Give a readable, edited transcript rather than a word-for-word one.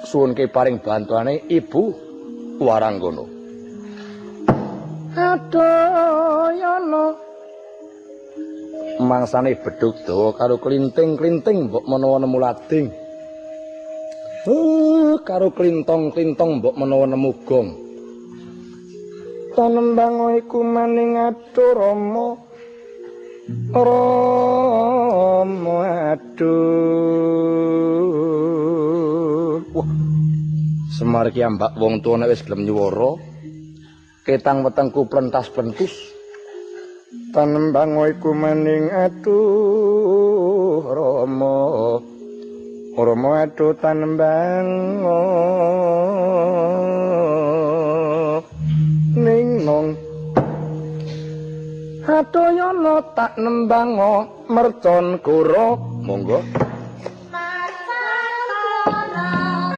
Suwunke paring bantuane Ibu Waranggono. Aduh yana mangsane bedhug dawa karo klinting-klinting mbok menawa nemu lading. Karo klintong-klintong mbok menawa nemu gong. Tanembang iku maning aduh Rama. Rama aduh. Wah. Semar ki ambak wong tuwa nek wis gelem nyuwara, ketang wetengku plentas-plentus. Tanembang iku maning aduh Rama. Rama aduh tanembang ning nong. Adoyana tak nembang mercon goro. Monggo.